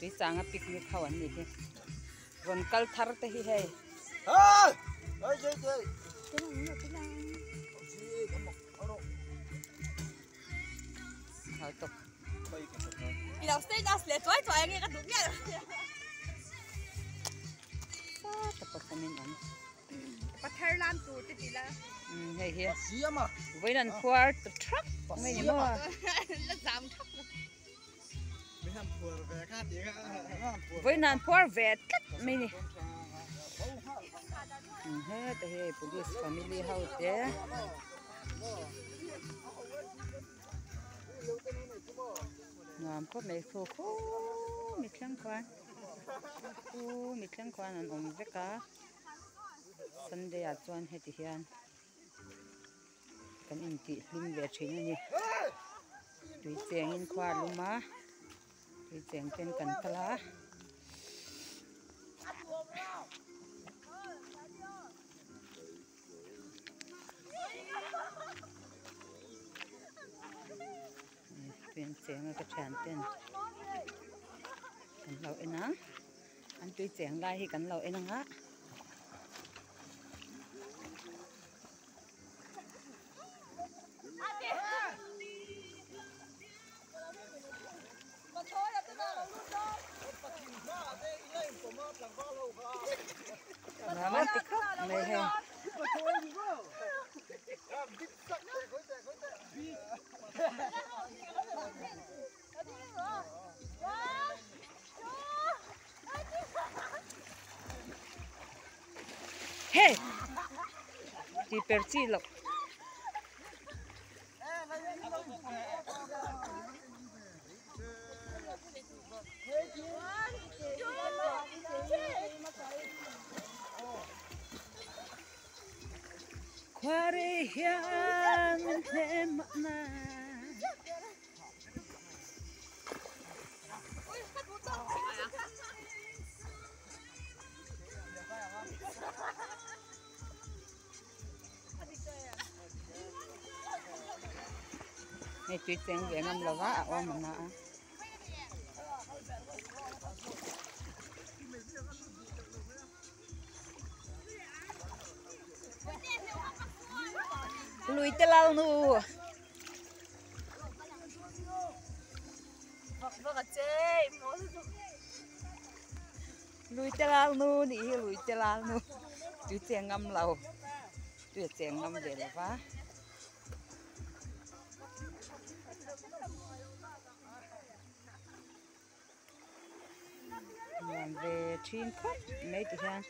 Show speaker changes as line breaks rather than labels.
Tuichanga picnic ho an nih hi. Rawn kal thar te hi hei. Hei hi vawiin an khuar ta thak mai ni maw. Vawiin an phuar ve tlat mai ni. Heta hi police family ho te. Nuam khawp mai khu khu mi thleng khuan khu mi thleng khuan an awm vek a Sunday ah chuan heti hian kan intih hlim ve thin a ni tui cheng in khua a lum a tui cheng ten kan kal a. Tui an cheng a ka thian ten kan lo en a an tui cheng lai hi kan lo en ang a. Hey! Ti per chi loh. Khuari hian min hnem mahna. Hei tui cheng ve ngam lova a awm ang a. Lui te lal nu. Lui te lal nu nih hi lui te lal nu tui cheng ngam lo tui a cheng ngam ve lo va. Nuam ve thin khawp mai ti hian.